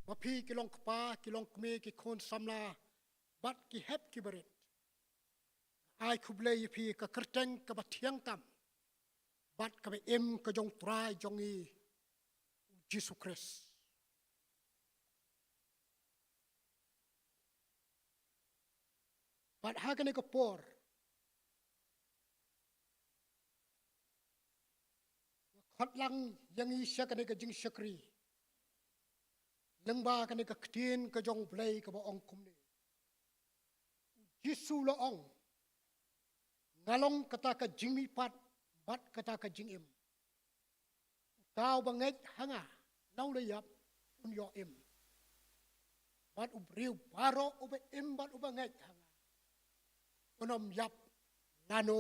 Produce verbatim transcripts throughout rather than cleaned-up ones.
Ma phi ki long kpa, ki long kmie, ki khun samla, bad ki hep ki barit, ai khublei ïa phi ha ka kyrteng kaba thiang tam bad kaba im ka jong u Trai jong ngi, u Jisu Khrist. Bad ha kane ka por, nga khot lang ïa ngi sha kane ka jingshakri lyngba kane ka ktien ka jong u Blei kaba ong kumne: U Jisu u la ong, nga long kata ka jingmihpat bad kata ka jingim. Uta uba ngeit ha nga, la u la ïap, un ïoh im. Bad u briew baroh uba im bad uba ngeit ha nga, un ym ïap lano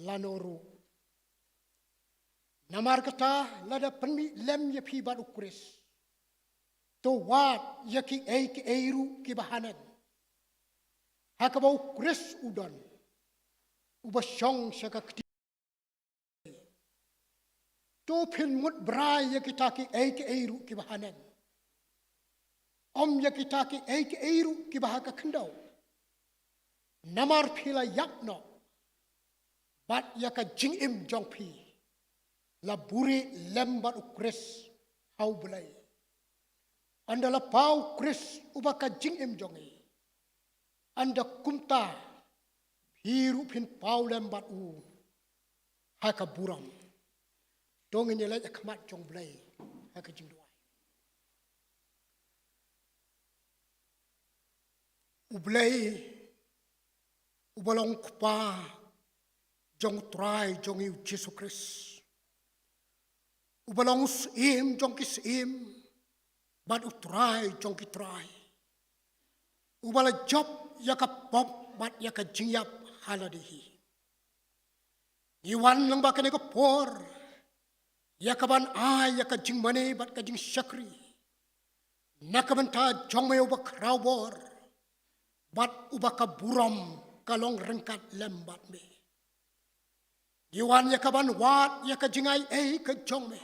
lano ruh. Namar kata, lada pynmih lem ïa phi bad u Khrist, to wad ïa kiei kiei ruh kiba hanen, ha kaba u Khrist u don, uba shong sha ka kti. To phin mut brai ïa kita kiei kiei ruh kiba hanen, ym ïa kita kiei kiei ruh kiba ha ka khyndew. Namar phi la ïap noh, bad ïa ka jingim jong phi la buhrieh lem bad u Khrist ha u Blei. Ynda la paw u Khrist uba ka jingim jong ngi, ynda kumta phi ruh phin paw lem bad u ha ka burom. To ngin ïaleit ha khmat jong u Blei ha ka jingduwai. U Blei uba long u Kpa jong u Trai jong ngi u Jisu Khrist, uba long u Syiem jong ki syiem bad u Trai jong ki trai, uba la jop ïa ka pop bad ïa ka jingïap ha lade hi. Ngi wan lyngba kane ka por ïa ka ban ai ïa ka jingmane bad ka jingshakri na ka bynta jong me uba khraw bor bad uba ka burom ka long ryngkat lem bad me. Ngi wan ïa ka ban wad ïa ka jingai ei ka jong me,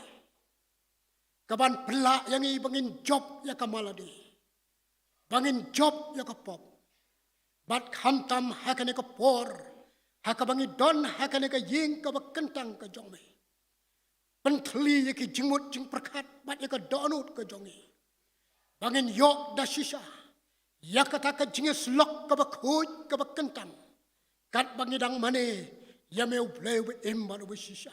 ka ban pynlah ïa ngi ba ngin jop ïa ka malade, ba ngin jop ïa ka pop. Bad khamtam ha kane ka por, ha kaba ngi don ha kane ka ïing kaba kyntang ka jong me, pynthylli ïa ki jingmut jingpyrkhat bad ïa ka dohnud ka jong ngi, ba ngin ïoh da shisha ïa kata ka jingïasyllok kaba khuid kaba kyntang, katba ngi dang mane ïa me u Blei uba im bad uba shisha.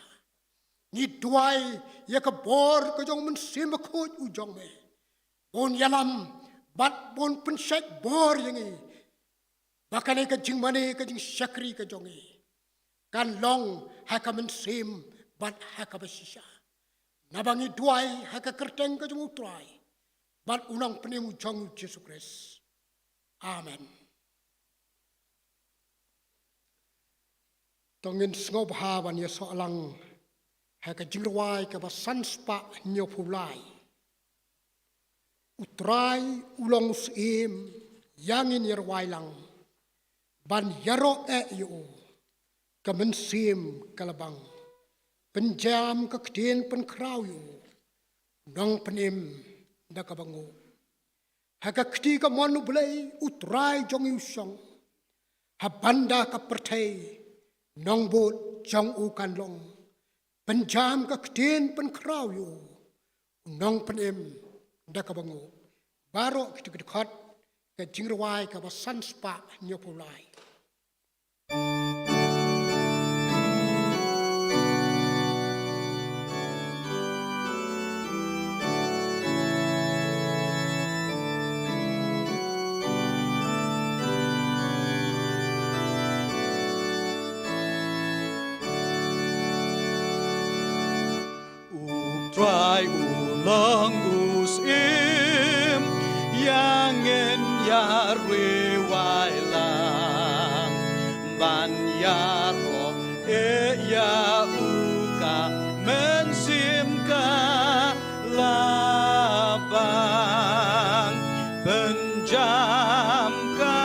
Ngi duwai ïa ka bor ka jong u Mynsiem Bakhuid u jong me, bun ïalam bad bun pynshait bor ïa ngi, ba kane ka jingmane ka jingshakri ka jong ngi kan long ha ka mynsiem bad ha kaba shisha. Naba ngi duwai ha ka kyrteng ka jong u Trai bad u Nongpynim u jong ngi u Jisu Khrist. Amen. To ngin sngewbha ban ïasoh lang ha ka jingrwai kaba san spah hynñiewphew lai. U Trai u long u Syiem, ïa ngin ïarwai lang ban ïaroh eh ïa u, ka mynsiem ka la bang. Pynjam ka ktien pynkhraw ïa u, u Nongpynim da kaba nguh. Ha ka kti kamon u Blei u Trai jong ngi u shong, ha bynta ka pyrthei nongbud jong u kan long. Pynjam ka ktien pynkhraw ïa u, u Nongpynim da kaba nguh. Baroh kita ki dkhot ka jingrwai kaba san spah hynñiewphew lai. U Trai u long u Syiem, ïa ngin ïa rwai lang ban ïaroh eh ïa u, ka mynsiem ka la bang. Pynjam ka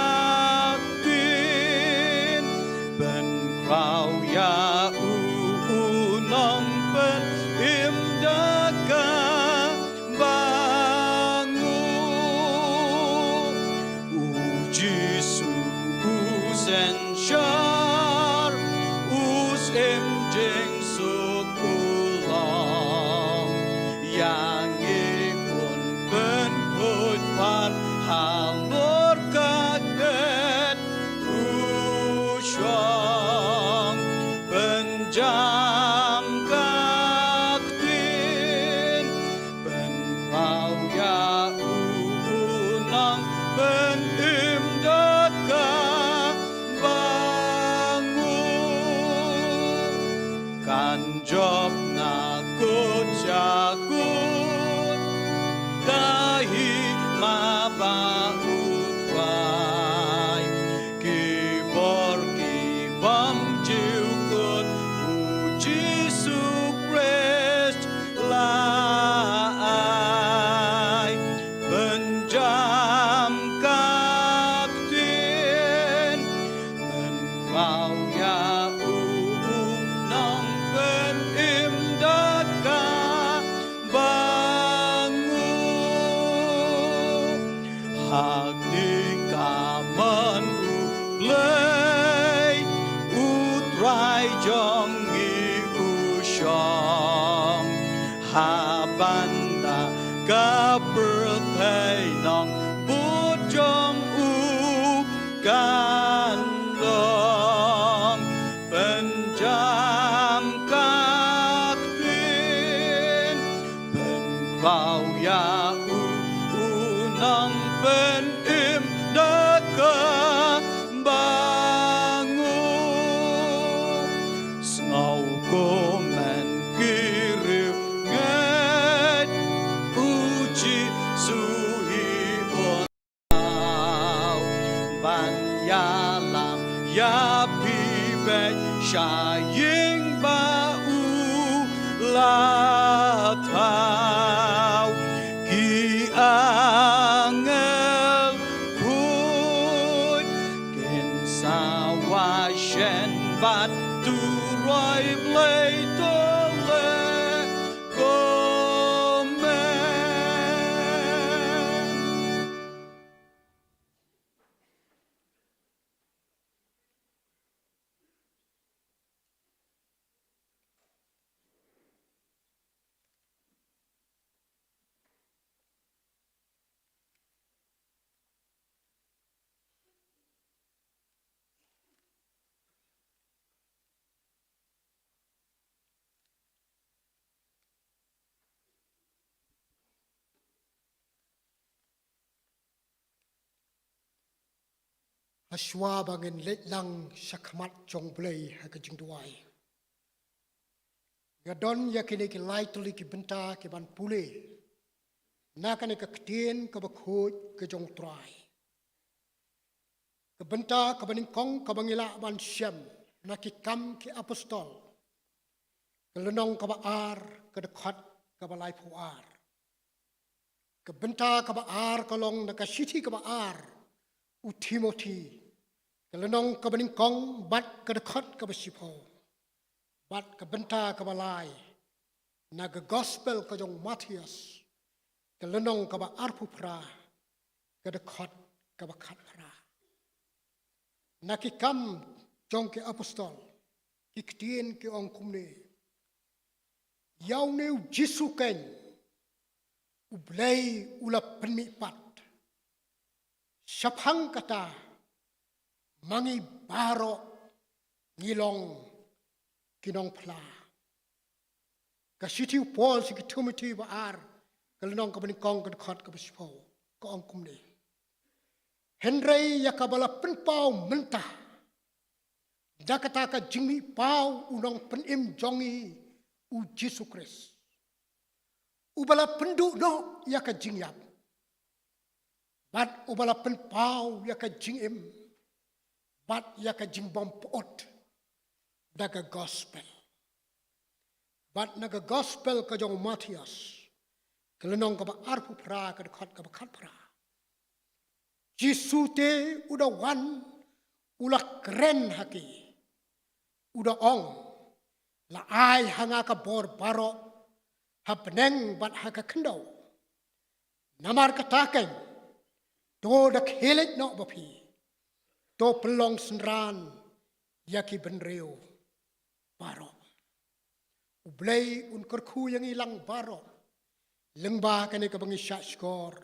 ktien pynkhraw ïa u, u Nongpynim da kaba ba u Trai. Ki bor ki bym jukut, u Jisu Khrist la ai. Pynjam ka ktien, pynpaw ïa u, u nongpynim da kaba nguh. Ha kti kamon U Blei, U Trai jong ngi u shong. Ha bynta ka pyrthei nongbud jong u kan long. Pynjam ka ktien, pynpaw ïa u, u nongpynim da kaba nguh. Sngewkmen ki riewngeit, u Jisu hi un ban ïalam ïa phi beit sha ïing ba u la thaw. Ki angel khuid kin sa wai shen bad turoi Blei to leh. Amen. Hashwa ba ngin leit lang sha khmat jong U Blei ha ka jingduwai, nga don ïa kine ki lai tylli ki bynta ki ban pule na kane ka ktien kaba khuid ka jong U Trai. Ka bynta kaba nyngkong kaba ngi lah ban shem na Ki Kam ki Apostol, ka lynnong kaba ar, ka dkhot kaba laiphew ar. Ka bynta kaba ar ka long na ka shithi kaba ar U Timothi, ka lynnong kaba nyngkong bad ka dkhot kaba shiphew. Bad ka bynta kaba lai na ka Gospel ka jong u Mathaios, ka lynnong kaba arphew phra, ka dkhot kaba khatphra. Na Ki Kam jong ki Apostol, ki ktien ki ong kumne: Ïa une U Jisu keiñ U Blei u la pynmihpat. Shaphang kata, ma ngi baroh ngi long ki nongphla. Ka shithi u Paul sha ki Timothi ba ar, ka lynnong kaba nyngkong, ka dkhot kaba shiphew, ka ong kumne: Hynrei ïa kaba la pynpaw mynta da kata ka jingmihpaw U Nongpynim jong ngi U Jisu Khrist, uba la pynduh noh ïa ka jingïap, bad uba la pynpaw ïa ka jingim bad ïa ka jingbym pyut da ka Gospel. Bad na ka Gospel ka jong u Mathaios, ka lynnong kaba arphew phra, ka dkhot kaba khatphra, Jisu te u da wan, u la kren ha ki, u da ong: La ai ha nga ka bor baroh, ha bneng bad ha ka khyndew. Namar kata keiñ, to da khie leit noh ba phi, to pynlong synran ïa ki bynriew baroh. U Blei un kyrkhu ïa ngi lang baroh lyngba kane kaba ngi shah shkor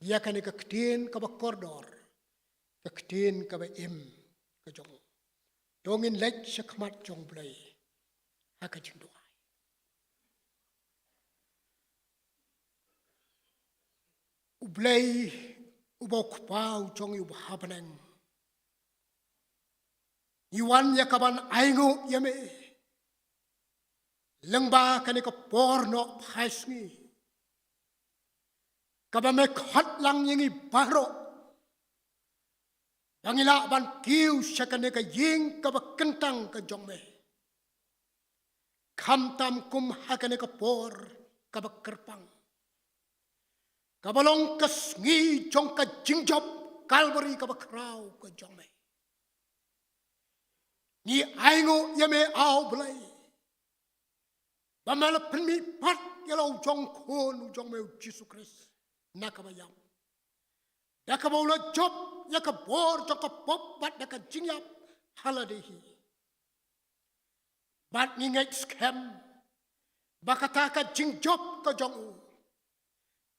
ïa kane ka ktien kaba kordor, ka ktien kaba im ka jong u. To ngin leit sha khmat jong U Blei ha ka jingduwai. U Blei, uba u Kpa u jong ngi uba ha bneng, ngi wan ïa ka ban ainguh ïa me lyngba kane ka por noh phai sngi. kaba me khot lang ïa ngi baroh ba ngi lah ban kiew sha kane ka ïing kaba kyntang ka jong me, khamtam kum ha kane ka por kaba kyrpang, kaba long ka sngi jong ka jingjop Kalbari kaba khraw ka jong me. Ngi ainguh ïa me, A U Blei, ba me la pynmihpat ïa la u jong khun u jong me u Jisu Khrist na kaba ïap, da kaba u la jop ïa ka bor jong ka pop bad da ka jingïap ha lade hi. Bad ngi ngeit skhem ba kata ka jingjop ka jong u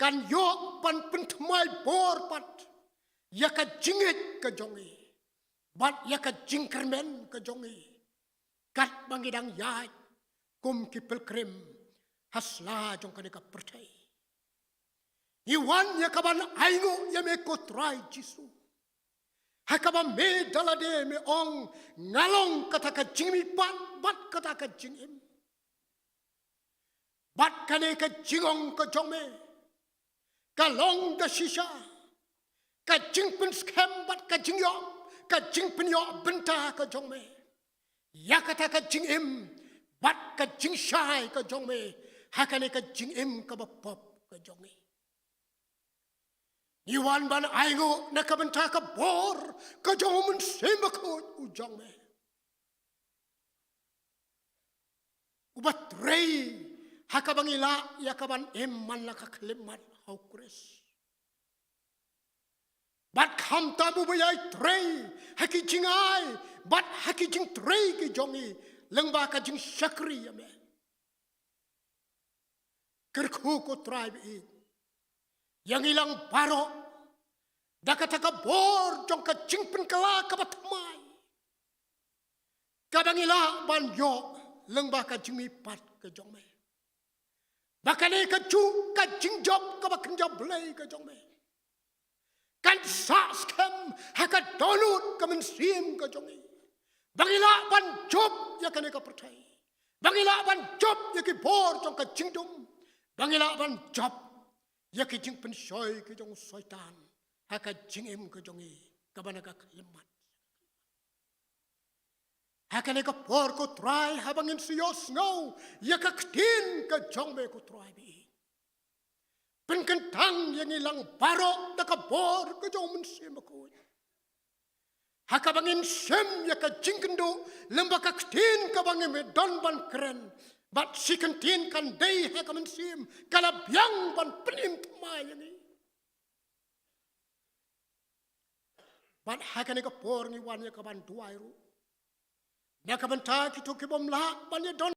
kan ïoh ban pynthymmai bor pat ïa ka jingngeit ka jong ngi bad ïa ka jingkyrmen ka jong ngi, katba ngi dang ïaid kum ki pilgrim ha sla jong kane ka pyrthei. Ngi wan ïa kaban ainguh ïa me ko Trai Jisu, ha kaba me da lade me ong, nga long kata ka jingmihpat bad kata ka jingim. Bad kane ka jingong ka jong me ka long ka shisha, ka jingpynskhem bad ka jingïoh, ka jingpynïoh bynta ka jong me ïa kata ka jingim bad ka jingshai ka jong me ha kane ka jingim kaba pop ka jong ngi. Ngi wan ban ainguh na ka bynta ka bor ka jong u Mynsiem Bakhuid u jong me, uba trei ha kaba ngi lah ïa kaban im man la ka khyllipmat ha u Khrist. Bad khamtam uba ïai trei ha ki jingai bad ha ki jingtrei ki jong ngi lyngba ka jingshakri ïa me. Kyrkhu ko Trai ba ïeit ïa ngi lang baroh da kata ka bor jong ka jingpynkylla kaba thymmai kaba ngi lah ban ïoh lyngba ka jingmihpat ka jong me, ba kane kajuh ka jingjop kaba kynja Blei ka jong me kan sah skhem ha ka dohnud ka mynsiem ka jong ngi, ba ngi lah ban jop ïa kane ka pyrthei, ba ngi lah ban jop ïa ki bor jong ka jingdum, ba ngi lah ban jop ïa ki jingpynshoi ki jong u Soitan ha ka jingim ka jong ngi kaba na ka khyllipmat. Ha kane ka por ko Trai, haba ngin sa ïohsngew ïa ka ktien ka jong me ko Trai ba ïeit, pynkyntang ïa ngi lang baroh da ka bor ka jong u Mynsiem Bakhuid, ha kaba ngin shim ïa ka jingkynduh lyngba ka ktien kaba ngi me don ban kren. Bad shi kyntien kan dei ha ka mynsiem ka la biang ban pynim thymmai ïa ngi. Bad ha kane ka por ngi wan ïa kaban duwai ruh na ka bynta kito ki bym lah ban ïadon.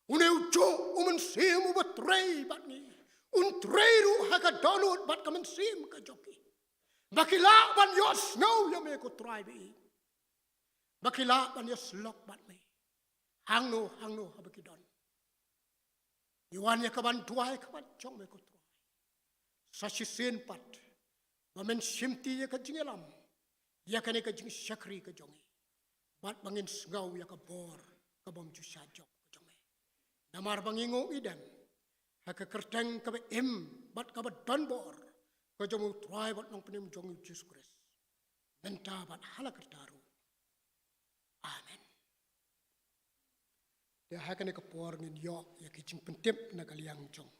Une u juh u Mynsiem uba trei bad ngi un trei ruh ha ka dohnud bad ka mynsiem ka jong ki, ba ki lah ban ïohsngew ïa me ko Trai ba ïeit, ba ki lah ban ïasyllok bad me hangno hangno haba ki don. Ngi wan ïa kaban duwai kaban jong me ko Trai, sa shisien pat ba men shimti ïa ka jingïalam ïa kane ka jingshakri ka jong ngi, bad ba ngin sngew ïa ka bor ka bym ju shah jop ka jong me. Namar ba ngi nguh ngi dem ha ka kyrteng kaba im bad kaba don bor ka jong u Trai bad Nongpynim jong ngi u Jisu Khrist, mynta bad ha la karta ruh. Amen. Te ha kane ka por ngin ïoh ïa ki jingpyntip na ka liang jong